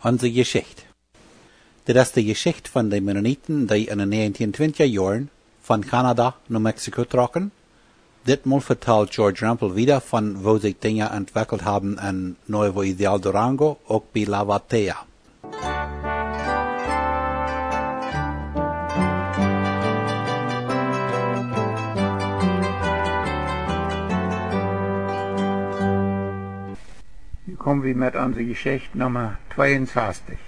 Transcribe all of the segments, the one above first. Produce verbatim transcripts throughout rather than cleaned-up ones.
Onse Jeschicht. Dit es de Jeschicht von de Mennoniten, dee en de näajentieen twintja Joaren von Kanada no Mexiko trocken. Ditmol vetalt George Rempel wieda von woo sikj Dinja entwekjelt haben en Nuevo Ideal, Durango, uk bie La Batea. Nu komen wie met onse Jeschicht Numma tweeunsastich.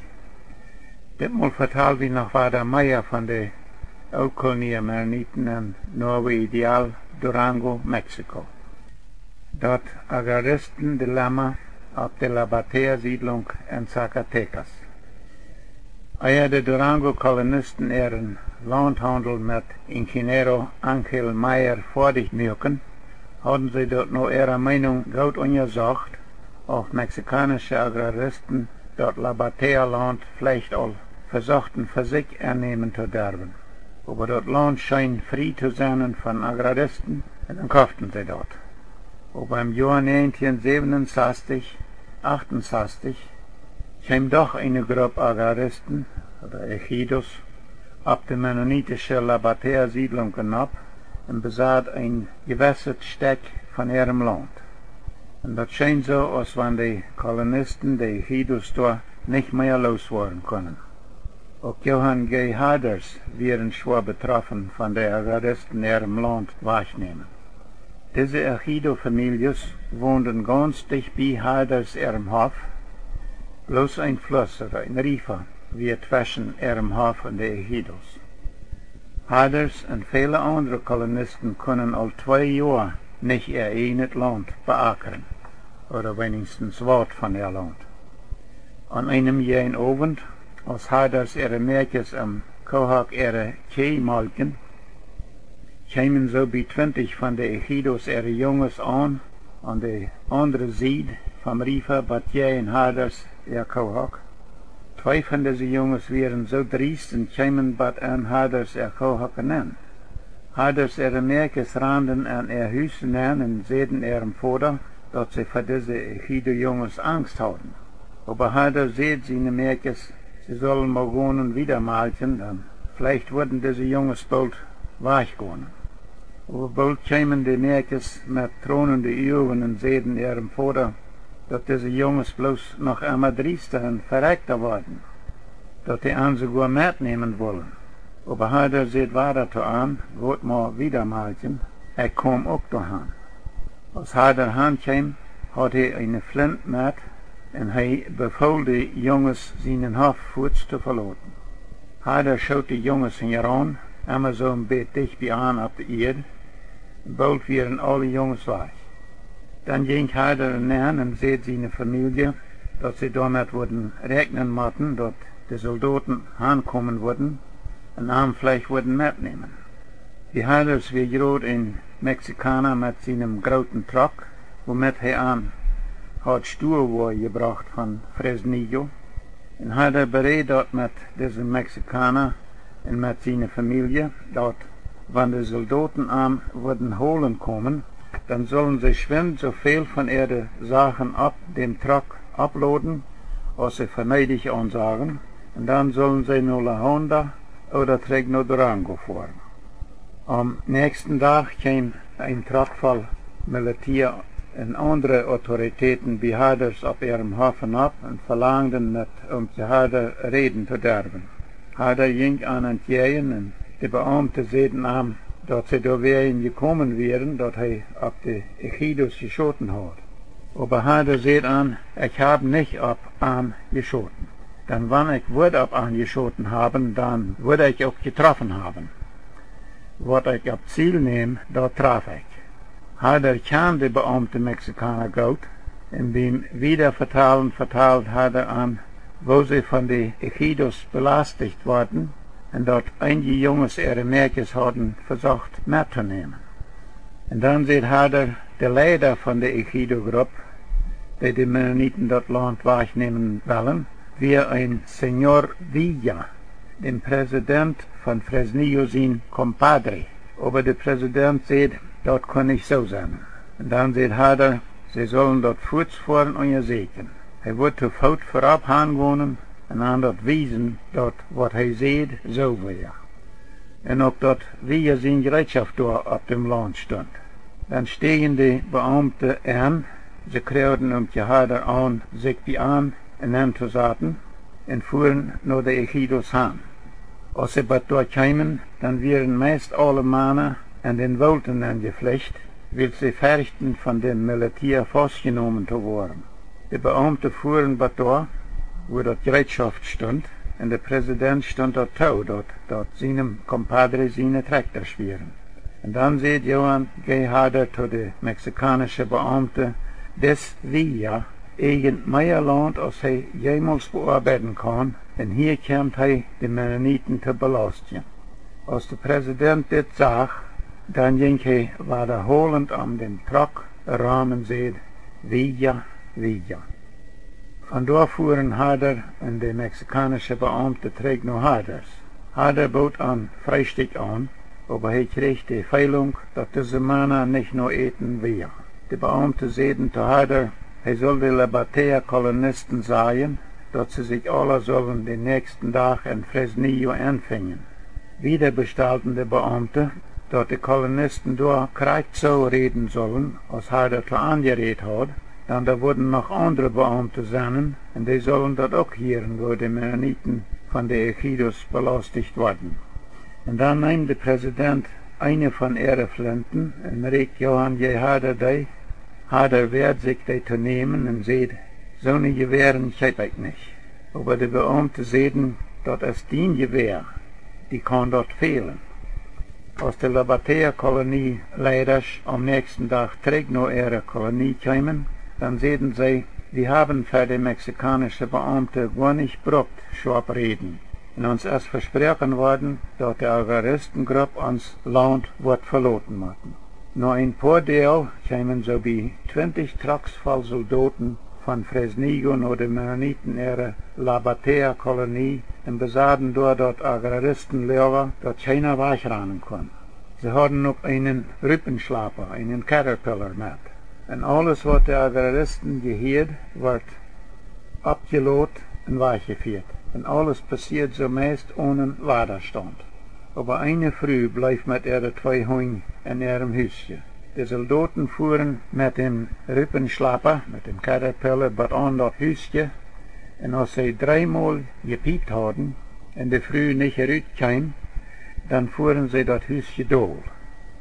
Ditmol vetal wie noch wieda mea von de Ooltkolonia Mennoniten en Nuevo Ideal, Durango, Mexiko. Daut Agraristen-Dilemma opp de La Batea Siedlunk en Zacatecas. Ea de Durango Kolonisten äaren Launthaundel met Ingeniero Angel Meyer foadich muaken, hauden see daut no äare Meenunk goot unjasocht, auf mexikaunische Agraristen daut La Batea Launt veleicht aul vesochten fa sikj ennämen to derwen. Oba daut Launt scheen frie to sennen von Agraristen, un dan koften see daut. Oba em Joa näajentieen säwenunsastich, achtensastich, kjeem doch eene Grupp Agraristen, ooda ejidos, opp de mennonitische La Batea Siedlunk nopp un besat een jewesset Stekj von äarem Launt. Un daut scheen soo, aus wan de Kolonisten de ejidos doa nich mea loos woaren kunnen. Uk Johann G. Harders wieren schwoa betroffen von de Agraristen äarem Launt wajchnämen. Dise ejido-Famieljes wonden gaunz dicht bie Harders äarem Hoff, bloos een Fluss ooda een Riefa wia tweschen äarem Hoff un de ejidos. Harders un väle aundre Kolonisten kunnen aul twee Joa nich äa eejnet Launt beakren, ooda weenichstens waut von äa Launt. Aun eenem jäajen Owent, aus Harders äare Mäakjes em Koohock äare Kjieej molkjen, kjeemen soo bie twintich von de ejidos äare Junges aun, aun de aundre Sied vom Riefa bat jäajen Harders äa Koohock. Twee von dise Junges wieren soo driest un kjeemen bat aun Harders äa Koohock nenn. Harders äare Mäakjes randen en äa Hus nenn un säden äarem Voda, daut see fa dise ejido-Junges Angst hauden. Oba Harder säd siene Mäakjes, see sullen mau gonen wieda molkjen, dan veleicht wudden dise Junges boolt wajchgonen. Oba boolt kjeemen de Mäakjes met tronende Uagen un säden äarem Voda, daut dise Junges bloos noch emma driesta un verekjta worden, daut dee an soogoa metnämen wullen. Oba Harder säd wada to an: Got mau wieda molkjen, ekj kom uk doahan. Aus Harder han kjeem, haud hee eene Flint met, un hee befool de Junges, sienen Hoff fuaz to veloten. Harder schoot de Junges hinjaraun, emma soo een bät dicht bie an opp de Ieed. Boolt wieren aule Junges wajch. Dan jinkj Harder nenn un säd siene Famielje, daut see doamet wudden räakjnen motten, daut de Soldoten hankomen wudden un am veleicht wudden metnämen. Bie Harders wia jrod een Mexikauna met sienem grooten Truck, woomet hee an haud Stuawoa jebrocht von Fresnillo. Un Harder beräd daut met disen Mexikauna un met siene Famielje, daut wan de Soldoten am wudden holen komen, dan sullen see schwind soo väl von äare Sachen opp däm Truck opploden, aus see fa needich aunsajen, un dan sullen see no La Honda ooda trigj no Durango foaren. Aum näakjsten Dach kjeem een Truck voll Militia un aundre Autoritäten bie Harders opp äarem Hoff opp un velangden met Oomkje Harder räden to derwen. Harder jinkj an entjäajen un de Beaumte säden am, daut see doawäajen jekomen wieren, daut hee opp de Ejidos jeschoten haud. Oba Harder säd an: Ekj hab nich opp an jeschoten. Dan wan ekj wudd opp an jeschoten haben, dan wudd ekj uk jetroffen haben. Waut ekj opp Ziel näm, daut traf ekj. Harder kjand de Beaumte Mexikauna goot, un biem Wiedavetalen vetald Harder an, woo see von de Ejidos belasticht worden un daut eenje Junges äare Mäakjes hauden vesocht mettonämen. Un dan säd Harder: De Leida von de Ejido-Grupp, dee de Mennoniten daut Launt wajchnämen wellen, wia een Señor Villa, däm Präsident von Fresnillo sien Compadre. Oba de Präsident säd, daut kunn nich soo sennen. Un dan säd Harder, see sullen daut fuaz foaren unjasäkjen. Hee wudd to Foot verop han gonen un an daut wiesen, daut waut hee säd, soo wia. Un uk daut wia sien Jereetschoft doa opp däm Launt stunt. Dan stäajen de Beaumte en, see kjrieejen Omkje Harder aun, sikj bie an nenn to saten, un fuaren no de ejidos han. Aus see bat doa kjeemen, dan wieren meist aule Mana en dän Woolt nenn jeflicht, wiels see ferchten, von däm Militia faustjenomen to woaren. De Beaumte fuaren bat doa, wua daut Jereetschoft stunt, un de President stunt daut too, daut daut sienem compadre siene Trakjtasch wieren. Un dan säd Johann J. Harder to de mexikaunsche Beaumte: Dis wia äjent mea Launt aus hee jemols beoabeiden kaun, un hia kjemt hee de Mennoniten to belaustjen. Aus de President dit sach, dan jinkj hee wadaholent om dän Trock rom un säd: Wada, wada. Von doa fuaren Harder un de mexikaunsche Beaumte trigj no Harders. Harder bood an Freestikj aun, oba hee kjrieech de Feelunk, daut dise Mana nich no Äten wia. De Beaumte säden to Harder, hee sull de Labatea Kolonisten sajen, daut see sikj aula sullen dän näakjsten Dach en Fresnillo enfinjen. Wada bestalden de Beaumte, daut de Kolonisten doa krakjt soo räden sullen, aus Harder to an jerät haud, dan doa wudden noch aundre Beaumte sennen, un dee sullen daut uk hieren, woo de Mennoniten von de ejidos belaustijcht worden. Un dan neem de President eene von äare Flinten un rieekjt Johann J. Harder dee. Harder wäad sikj dee to nämen un säd: Soone Jewäaren kjeep ekj nich. Oba de Beaumte säden: Daut es dien Jewäa, die kaun daut fälen. Aus de Labatea Kolonie Leidasch aum näakjsten Dach trigj no äare Kolonie kjeemen, dan säden see: Wie haben fa de mexikaunsche Beaumte goa nich brukt schoap räden, un ons es vesproaken worden, daut de Agraristengrupp ons Launt woat veloten motten. No een poa Doag kjeemen soo bie twintich Trocks voll Soldoten von Fresnillo no de Mennoniten äare Labatea Kolonie un besaden doa daut Agraristenloaga, daut kjeena wajchranen kunn. See hauden uk eenen Rupenschlappa, eenen Caterpillar met. Un aules, waut de Agraristen jehieed, wort oppjelot un wajchjefieet. Un aules passieed soo meist onen Wadastaunt. Oba eene Fru bleef met äare twee Hunj en äarem Husje. De Soldoten fuaren met däm Rupenschlappa, met däm Caterpillar, bat aun daut Husje, un aus see dreemol jepiept hauden un de Fru nich rutkjeem, dan fuaren see daut Husje dol.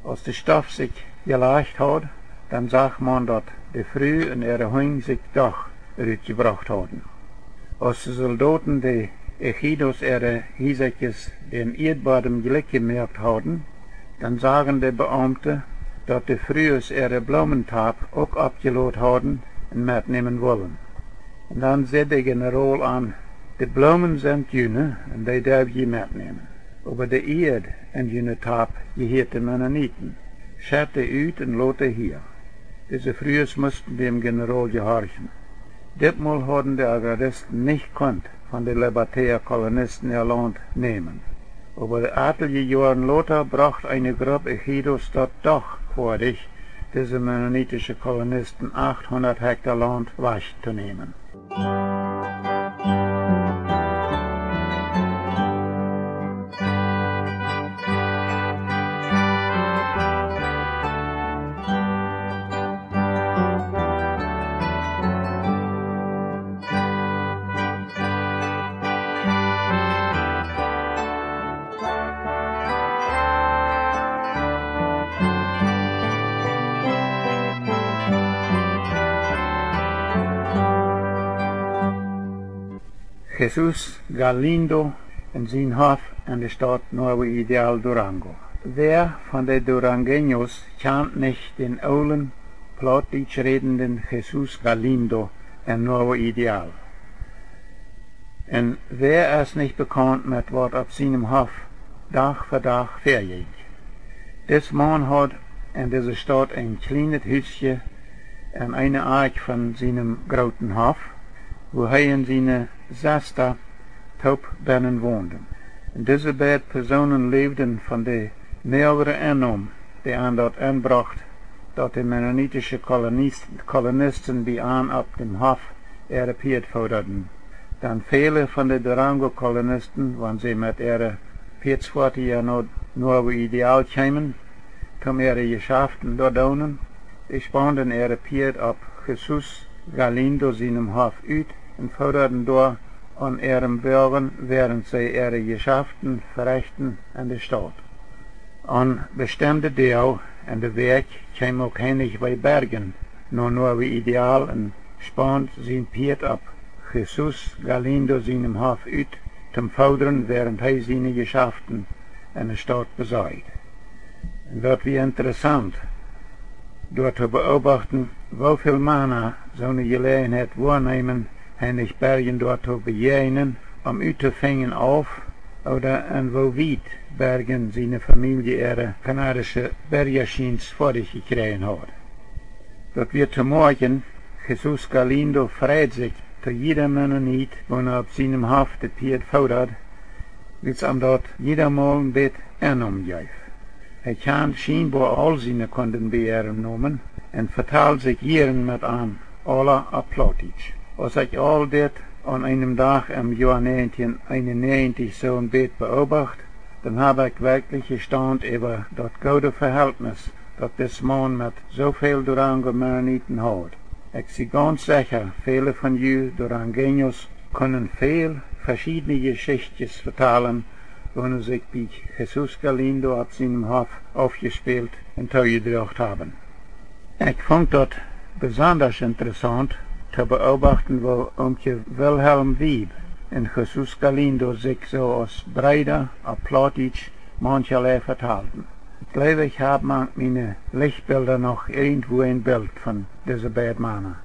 Aus de Stoff sikj jelajcht haud, dan sach maun, daut de Fru un äare Hunj sikj doch rutjebrocht hauden. Aus de Soldoten de ejidos äare Hiesakjes däm Ieedbodem jlikj jemoakt hauden, dan sagen de Beaumte, daut de Frues äare Bloomentapp uk oppjelot hauden un metnämen wullen. Un dan säd de Generol an: De Bloomen sent june, un dee derw jie metnämen. Oba de Ieed en june Tapp jehieet de Mennoniten. Schett dee ut un lot dee hia. Dise Frues musten däm Generol jehorchen. Ditmol hauden de Agraristen nich kunt von de Labatea Kolonisten äa Launt nämen. Oba atelje Joaren lota brocht eene Grupp ejidos daut doch foadich, dise mennonitische Kolonisten achthundat Hekta Launt wajchtonämen. Jesus Galindo un sien Hoff en de Staut Nuevo Ideal, Durango. Wäa von de Durangueños kjant nich dän oolen, plautdietsch rädenden Jesus Galindo en Nuevo Ideal? Un wäa es nich bekaunt met waut opp sienem Hoff Dach fa Dach väajinkj? Dis Maun haud en dise Staut een kjlienet Husje en eene Akj von sienem grooten Hoff, wua hee un siene Sesta toop bennen wonden. Un dise beid Persoonen läwden von de moagre Ennom, dee an daut enbrocht, daut de mennonitische Kolonist-, Kolonisten bie an opp däm Hoff äare Pieed foodaden. Dan väle von de Durango-Kolonisten, wan see met äare Pieedsfoatieja no Nuevo Ideal kjeemen, toom äare Jeschaften doa doonen, dee spaunden äare Pieed opp Jesus Galindo sienem Hoff ut un foodaden doa aun äarem Woagen, wäarent see äare Jeschaften verechten en de Staut. Aun bestemde Doag en de Wäakj kjeem uk Heinrich W. Bergen no Nuevo Ideal un spaund sien Pieed opp Jesus Galindo sienem Hoff ut toom foodren, wäarent hee siene Jeschaften en de Staut besocht. Un daut wia interessaunt, doa to beobachten, woo väl Mana soone Jeläajenheit woaneemen, Heinrich Bergen doa to bejäajnen, om uttofinjen, auf ooda en woo wiet Bergen siene Famielje äare kanadische Berjaschiens foadich jekjräajen haud. Daut wia to moakjen, Jesus Galindo freid sikj to jieda Mennonit, wan hee opp sienem Hoff de Pieed foodad, wiels am daut jieda Mol een bät Ennom jeef. Hee kjand schienboa aul siene Kunden bie äarem Nomen un vetald sikj jieren met an, aula opp Plautdietsch. Aus ekj aul dit aun eenem Dach em Joa näajentieen eenunnäajentich soo een bät beobacht, dan hab ekj werkjlich jestaunt äwa daut goode Veheltnis, daut dis Maun met soo väl Durango Mennoniten haud. Ekj sie gaunz secha, väle von ju Durangueños kunnen väl veschiedne Jeschichtjes vetalen, waut sikj bie Jesus Galindo opp sienem Hoff aufjespält un toojedroagen haben. Ekj funk daut besondasch interessaunt to beobachten, woo Omkje Wilhelm Wiebe un Jesus Galindo sikj soo aus Breeda opp Plautdietsch mauncherlei vetalden. Ekj jleew, ekj hab mank miene Lichtbilda noch irjentwua een Bilt von dise beid Mana.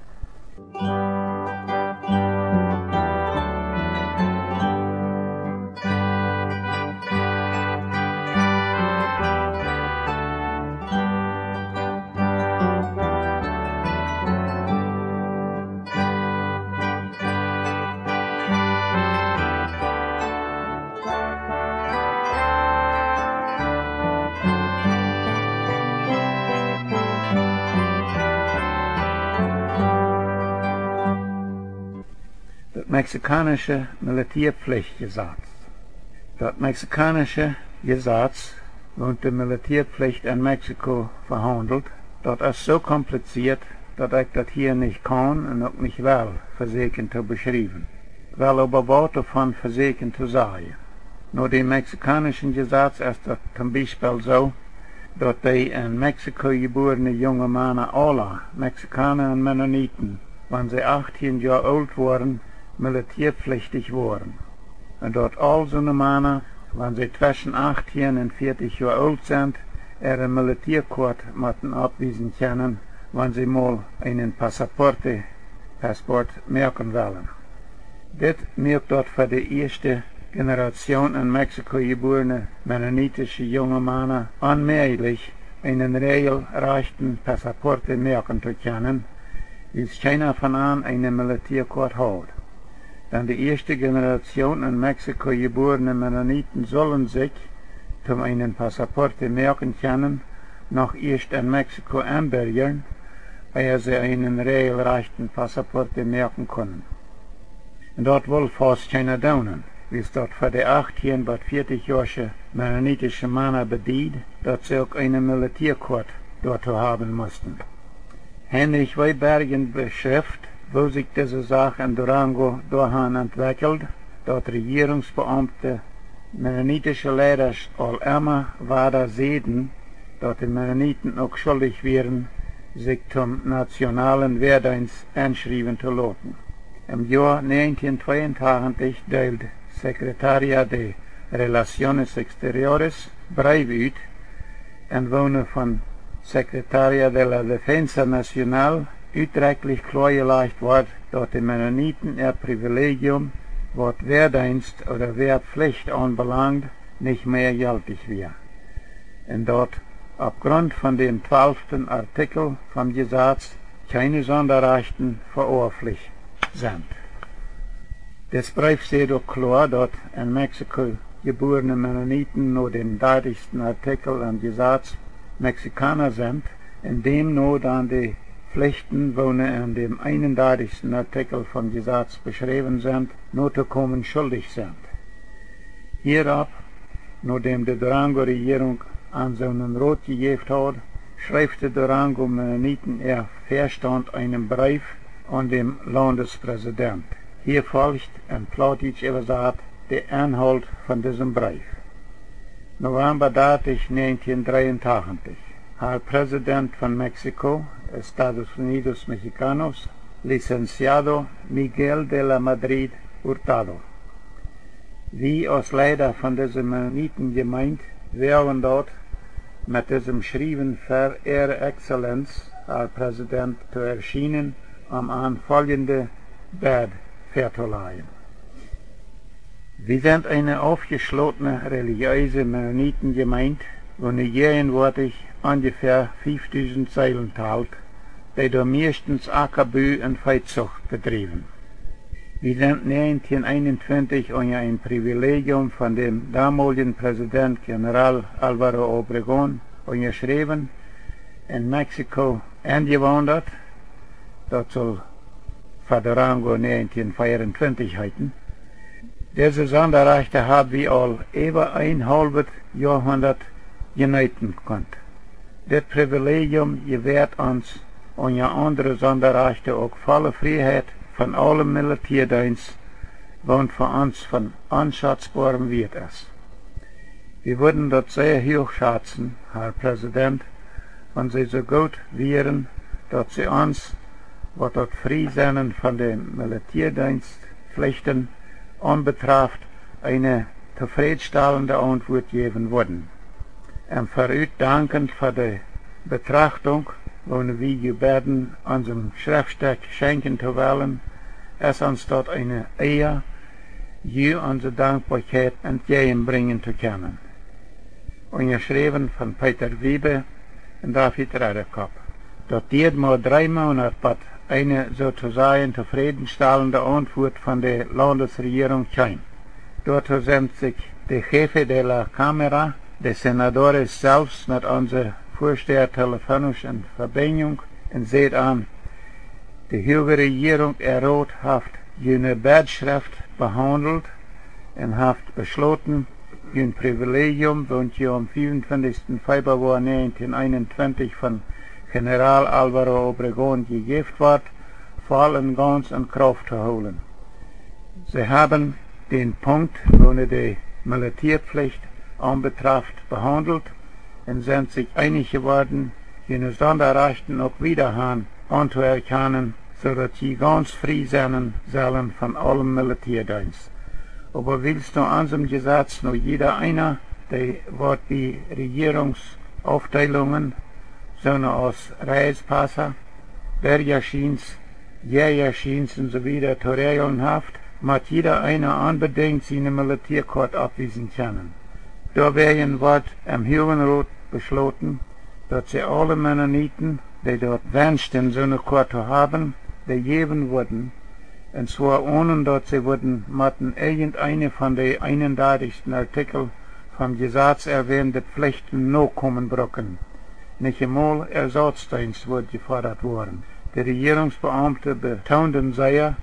Daut mexikaunsche Militäaplichtjesaz. Daut mexikaunsche Jesaz, waut de Militäaplicht en Mexiko vehaundelt, daut es soo komplizieet, daut ekj daut hia nich kaun un uk nich well vesieekjen to beschriewen. Well oba waut doavon vesieekjen to sajen. No däm mexikaunschen Jesaz es daut toom Biespel soo, daut dee en Mexiko jebuarne junge Mana aula, Mexikauna un Mennoniten, wan see achtieen Joa oolt woaren, militäaplichtich woaren. Un daut aul soone Mana, wan see tweschen achtieen un vieetich Joa oolt sent, äare Militäakoat motten oppwiesen kjennen, wan see mol eenen pasaporte, Passport moaken wellen. Dit muak daut fa de ieeschte Generation en Mexiko jebuarne mennonitische junge Mana onmäajlich, eenen räajelrajchten Passaporte moaken to kjennen, wiels kjeena von an eene Militäakoat haud. Dan de ieeschte Generation en Mexiko jebuarne Mennoniten sullen sikj, toom eenen Passaporte moaken kjennen, noch ieescht en Mexiko enberjren, ea see eenen räajelrajchten Passaporte moaken kunnen. Un daut wull faust kjeena doonen, wiels daut fa de achtieen bat vieetich joasche mennonitische Mana bediet, daut see uk eene Militäakoat doatoo haben musten. Heinrich W. Bergen beschrift, woo sikj dise Sach en Durango doahan entwekjeld, daut Rejierungsbeaumte, mennonitische Leidasch aul emma wada säden, daut de Mennoniten uk schuldich wieren, sikj toom nationalen Wäadeenst enschriewen to loten. Em Joa näajentieen tweeuntachentich deeld Secretaria de Relaciones Exteriores Breew ut, en woone von Secretaria de la Defensa Nacional utdrekjlich kloajelajcht wort, daut de Mennoniten äa Privilegium, waut Wäadeenst ooda Wäaplicht aunbelangd, nich mea jeltich wia. Un daut opp Grunt von däm twalften Artikel vom Jesaz kjeene Sondarajchten fa Oaplicht sent. Dis Breef sajcht uk kloa, daut en Mexiko jebuarne Mennoniten no däm dartichsten Artikel em Jesaz Mexikauna sent, un dämno dan de Pflichten, woone en däm eenundatichsten Artikel vom Jesaz beschräwen sent, notokomen schuldich sent. Hieropp, nodäm de Durango Rejierunk an soonen Rot jejäft haud, schreef de Durango Mennoniten äa Väastaunt eenen Breef aun däm Laundespräsident. Hia folcht, en Plautdietsch äwasat, de Enhault von disem Breef. November dartich, näajentieen dreeuntachentich. Herr Präsident von Mexiko, Estados Unidos Mexicanos, Licenciado Miguel de la Madrid Hurtado. Wie aus Leida von dise Mennoniten Jemeent woagen daut, met disem Schriewen ver Äare Exzellenz, Herr Präsident, to erschienen, om an foljende Bed väatolajen. Wie sent eene aufjeschlotne relijeese Mennoniten Jemeent, woone jäajenwoatich onjefäa fiefdusent Seelen talt, dee doa mieeschtens Akabu un Veezucht bedriewen. Wie sent näajentieen eenuntwintich unja een Privilegium von däm domoljen Präsident General Alvaro Obregón unjaschräwen, en Mexiko enjewaundat, daut sull fa Durango näajentieen veeruntwintich heeten. Dise Sondarechte hab wie aul äwa een haulwet Joahundat jeneeten kunt. Dit Privilegium jewäat ons unja aundre Sondarechte uk volle Frieheit von aulem Militäadeenst, waut fa ons von onschatzboarem Wieet es. Wie wudden daut sea huach schazen, Herr Präsident, wan See soo goot wieren, daut See ons, waut daut Friesennen von de Militäadeenstflichten aunbetraft, eene tofrädstalende Auntwuat jäwen wudden. Em verut dankend fa de Betrachtunk, woone wie jebäden, onsem Schreftstäck schenkjen to wellen, es ons daut eene Ea, ju onse Dankboakjeit entjäajenbrinjen to kjennen. Unjaschräwen von Peter Wiebe un David Redekop. Daut dieed mau dree Moonat, bat eene soo to sajen tofrädstalende Auntwuat von de Laundesrejierunk kjeem. Doatoo sent sikj de Jefe de la Cámara, de Senadores selfst met onse Väastäa telefonisch en Vebinjunk un säd an: De huage Rejierunk äa Rot haft june Bedschreft behaundelt un haft beschloten, jun Privilegium, waut june aum fiewuntwintichsten Februar näajentieen eenuntwintich von General Alvaro Obregón jejäft wort, voll un gaunz en Krauft to hoolen. See haben dän Punkt, woone de Militäapflicht aunbetraft, behaundelt un sent sikj eenich jeworden, june Sondarechten uk wieda han auntoerkjanen, soo daut jie gaunz frie sennen sellen von aulem Militäadeenst. Oba wiels no onsem Jesaz no jieda eena, dee waut bie Rejierungsaufdeelungen, soone aus Reispassa, Berjaschiens, Jäajaschiens un soo wieda to räajlen haft, mott jieda eena onbedinjt siene Militäakoat oppwiesen kjennen. Doawäajen wort em Huagen Rot beschloten, daut see aule Mennoniten, dee daut wenschten, soone Koat to haben, dee jäwen wudden, un zwoa onen daut see wudden motten irjenteene von de eenundatichsten Artikel vom Jesaz erwäande Pflichten nokomen brucken. Nich emol Ersauzdeenst wudd jefodat woaren. De Rejierungsbeaumte betoonden sea,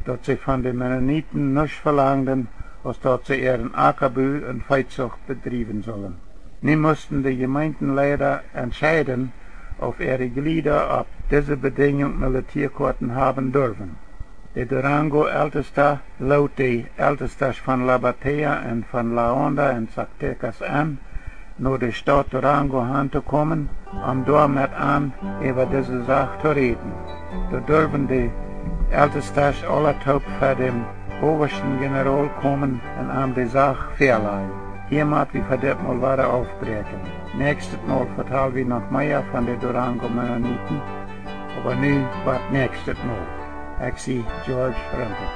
daut see von de Mennoniten nuscht velangden, aus daut see äaren Akabu un Veezucht bedriewen sullen. Nu musten de Jemeentenleida entscheiden, auf äare Jlieda opp dise Bedinjunk Militäakoaten haben durwen. De Durango Eltesta lood de Eltestasch von La Batea un von La Honda un Zacatecas en, no de Staut Durango han to komen, om doa met an äwa dise Sach to räden. Doa durwen de Eltestasch aula toop ver däm hoochsten Generol komen un am de Sach väalajen. Hia mott wie fa dit Mol wada aufbräakjen. Näakjstet Mol vetal wie noch mea von de Durango Mennoniten, oba nu bat näakjstet Mol. Ekj sie George Rempel.